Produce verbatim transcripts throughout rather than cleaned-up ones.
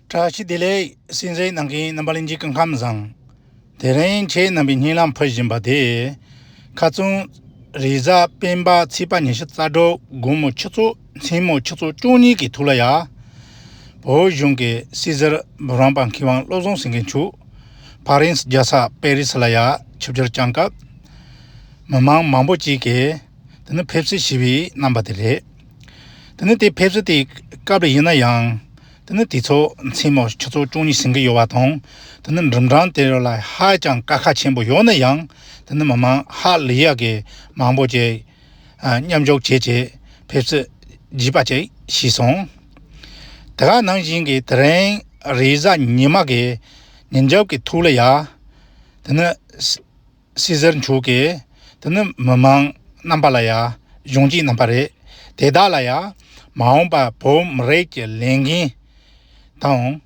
བཀྲ་ཤིས་བདེ་ལེགས། གསན་གཟིགས་གནང་མཁན་རྣམ་པ་ལྷན་རྒྱས་སྐུ་ཁམས་བཟང་། དེ་རིང་ཁྱེད་རྣམ་པའི་སྙན་ལམ་ཕུལ་བཞིན་པ་དེ། ཁ་རྩང་རེས་གཟའ་སྤེན་པ་ཚེས་པ་ཉི་ཤུ་རྩ་དྲུག་དགོང་མོ་ཆུ་ཚོད་མཚན་མོ་ཆུ་ཚོད་བཅུ་གཉིས་ཀྱི་ཐོག་ལ་ཡ། བོད་གཞུང་གི་སྲིད་ཟུར་འབུམ་རམས་པ་མཁས་དབང་བློ་བཟང་སེང་གེ་མཆོག་ཕ་རན་སི་རྒྱལ་ས་པེ་རི་སི་ལ་ཡ་ཆིབས་བསྒྱུར་བསྐྱངས་སྐབས། མི་མང་མང་པོ་ཅིག་གིས་དེ་ནི་ཕེབས་བསུ་ཞུས་པའི་རྣམ་པ་དེ་རེད། དེ་ནི་དེ་ཕེབས་བསུ་དེའི་སྐབས་ལ་ཡིན་ན་ཡང་། དེ་ནི་དུས་ཚོད་མཚན་མོ་ཆུ་ཚོད་བཅུ་གཉིས་ཟིན་གྱི་ཡོད་པ་དང་། དེ་ནི་འགྲིམ་འགྲམ་དེ་ལ་ཧ་ཅང་དཀའ་ཁག་ཆེན་པོ་ཡོད་ན་ཡང་། དེ་ནི་མི་མང་ཧ་ལས་ཡག་གི་མང་པོ་ཅིག་ཨ་མཉམ་ཞུགས་བྱས་བྱས་ཕེབས་བསུ་བགྱིས་པ་ཅིག་ཤེས་སོང་། དེ་ག་ནང་བཞིན་གྱི་དེ་རིང་རེས་གཟའ་ཉི་མ་གི་ཉིན་རྒྱབ་ཀྱི་ཐོག་ལ་ཡ། དེ་ནི་སྲིད་ཟུར་མཆོག་གིས་དེ་ནི་མི་མང་རྣམ་པ་ལ་ཡ་གཞུང་གཅེས་གནང་པ་རེད། དེ་དག་ལ་ཡ་མ་འོངས་པ་བོད་མི་རིགས་ཀྱི་ལས་འགན་དང་།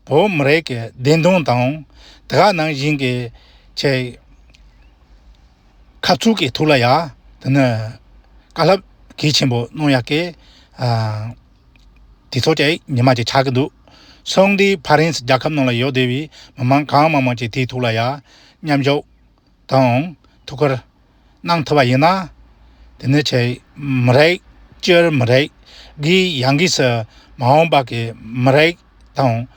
བོད་མི་རིགས་ཀྱི་བདེན་དོན་དང་། དེ་ག་ནང་བཞིན་གྱི་ཆེད་ཁ་ཚུགས་ཀྱི་ཐོག་ལ་ཡ་དེ་ནི་བཀའ་སློབ་གལ་ཆེན་པོ་གནང་ཡག་གི་ཨ་དུས་ཚོད་ཅིག་ཉི་མ་ཅིག་ཆགས་ཀྱི་འདུག་སོང་དུས་ཕ་རན་སི་རྒྱལ་ཁབ་ནང་ལ་ཡོད་བསྡད་པའི་མི་མང་གང་མང་མང་ཅིག་དེའི་ཐོག་ལ་ཡ་མཉམ་ཞུགས་དང་ཐུགས་ཁུར་གནང་ཐུབ་པ་ཡིན་ན། དེ་ནི་ཆེད་མི་རིགས་སྤྱིར་མི་རིགས་ཀྱི་ཡང་སྒོས་སུ་མ་འོངས་པ་གི་མི་རིགས་དང་།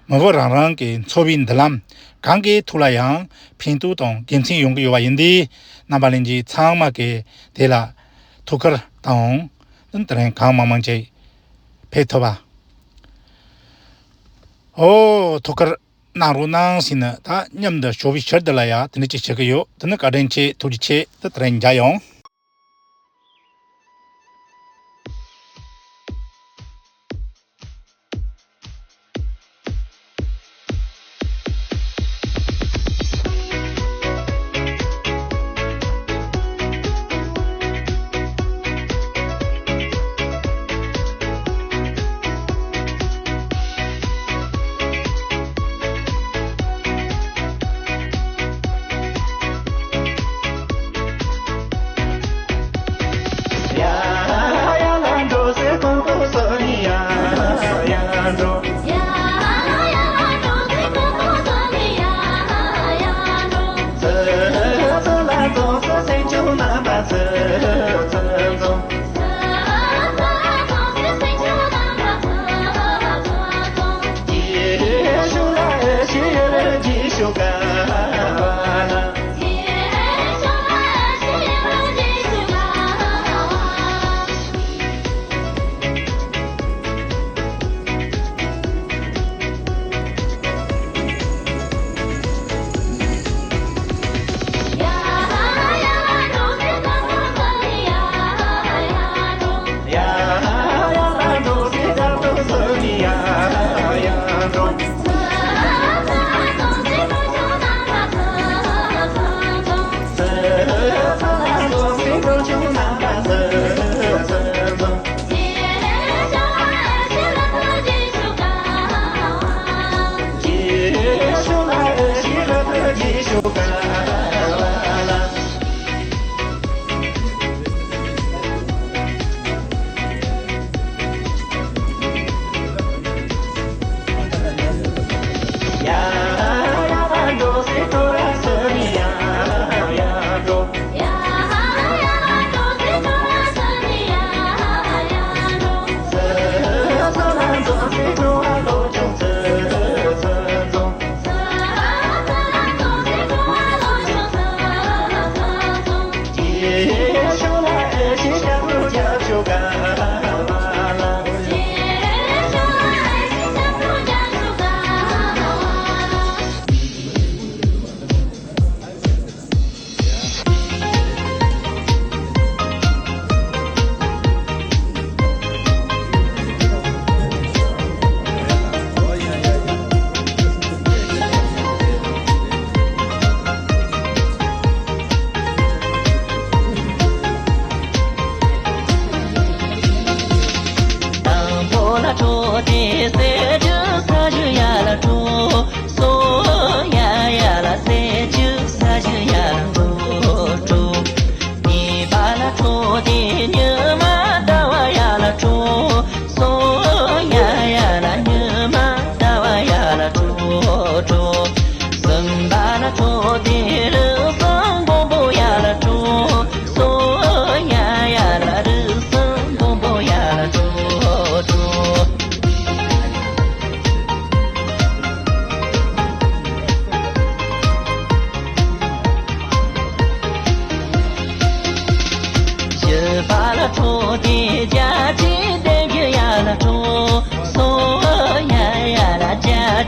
མི་བུ་རང་རང་གི་འཚོ་བའི་མདུན་ལམ་གང་གི་ཐོག་ལ་ཡང་ཕན་ཐོགས་དང་དགེ་མཚན་ཡོང་གི་ཡོད་པ་ཡིན་དུས། རྣམ་པ་ལྷན་རྒྱས་ཚང་མ་གི་དེ་ལ་ཐུགས་ཁུར་དང་། དེ་རིང་གང་མང་མང་ཅིག་ཕེབས་ཐུབ་པ། ཨོ་ཐུགས་ཁུར་གནང་རོགས་གནང་ཟེར་ནས། ད་མཉམ་དུ་ཞོགས་པའི་ཕྱིར་དུ་ལ་ཡ་དེ་འདྲ་ཅིག་བྱེད་ཀྱི་ཡོད། དེ་ནི་བཀའ་དྲིན་ཆེ། ཐུགས་རྗེ་ཆེ། དེ་དེ་རིང་མཇལ་ཡོང་།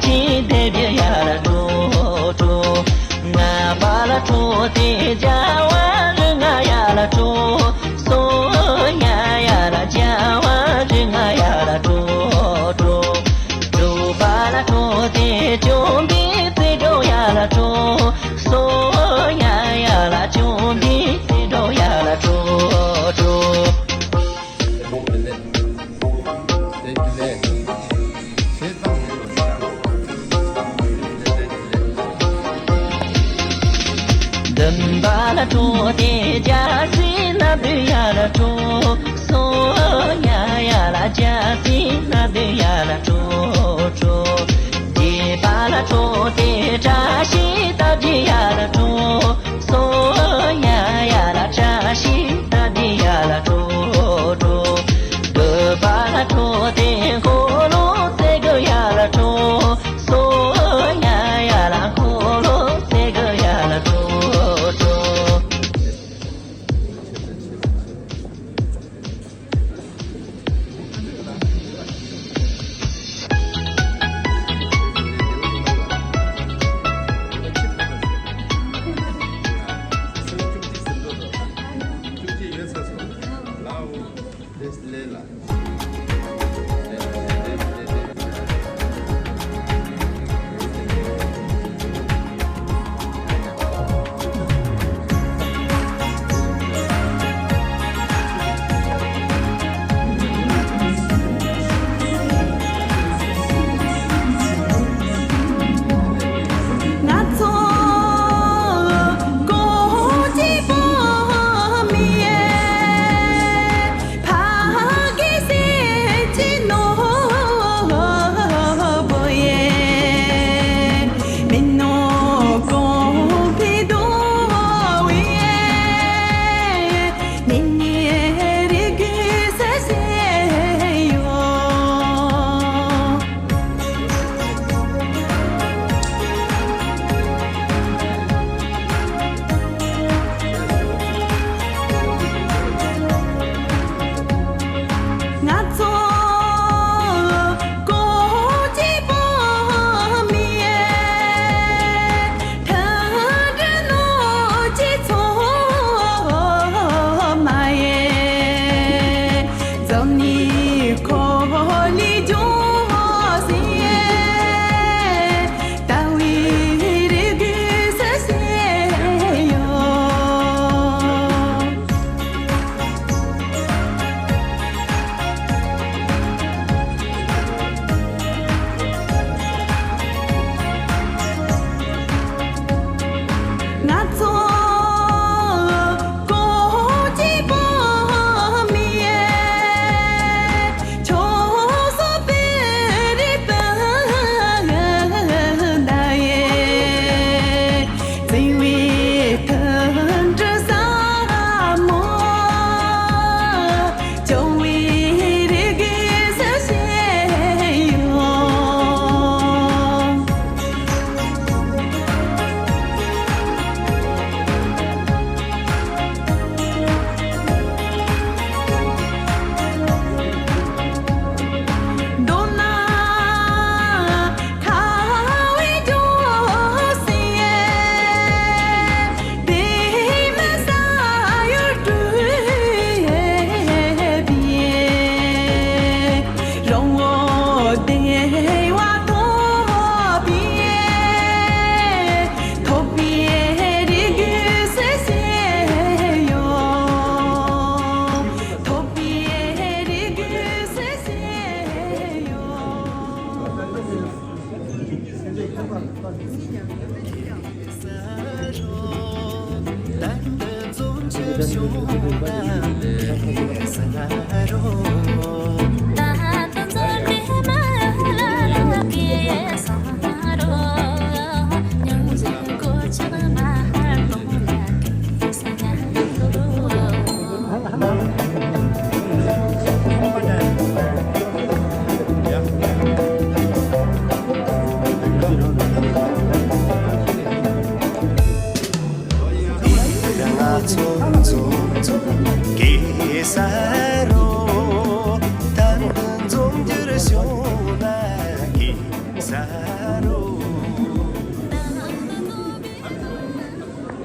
ཏི་དེ་བི་ཡ་ལ་ཏྲོ་ཏྲོ། ང་པ་ལ་ཏྲོ་ཏི་རྒྱ་བ་རི་ང་ཡ་ལ་ཏྲོ། སོ་ཉ་ཡ་ལ་རྒྱ་བ་རི་ང་ཡ་ལ་ཏྲོ་ཏྲོ། ཏྲོ་པ་ལ་ཏྲོ་ཏི་ཅོ་བི་ཏི་ཏྲོ་ཡ་ལ་ཏྲོ། སོ་ཉ་ཡ་ལ་ཅོ་བི་ཏི་ཏྲོ་ཡ་ལ་ཏྲོ་ཏྲོ། བདུན་པ་ལ་ཏྲོ་ཏི་རྒྱ་སི་ན་བི་ཡ་ལ་ཏྲོ། སོ་ཉ་ཡ་ལ་རྒྱ་སི་ན་བི་ཡ་ལ་ཏྲོ་ཏྲོ། བརྒྱད་པ་ལ་ཏྲོ་ཏི་བཀྲ་ཤིས་རྟ་བི་ཡ་ལ་ཏྲོ། སོ་ཉ་ཡ་ལ་བཀྲ་ཤིས་རྟ་བི་ཡ་ལ་ཏྲོ་ཏྲོ། དགུ་པ་ལ་ཏྲོ་ཏི་འཁོར་ལོ་སེ་གོ་ཡ་ལ་ཏྲོ། སོ་ཉ་ཡ་ལ་འཁོར་ལོ་སེ་གོ་ཡ་ལ་ཏྲོ་ཏྲོ།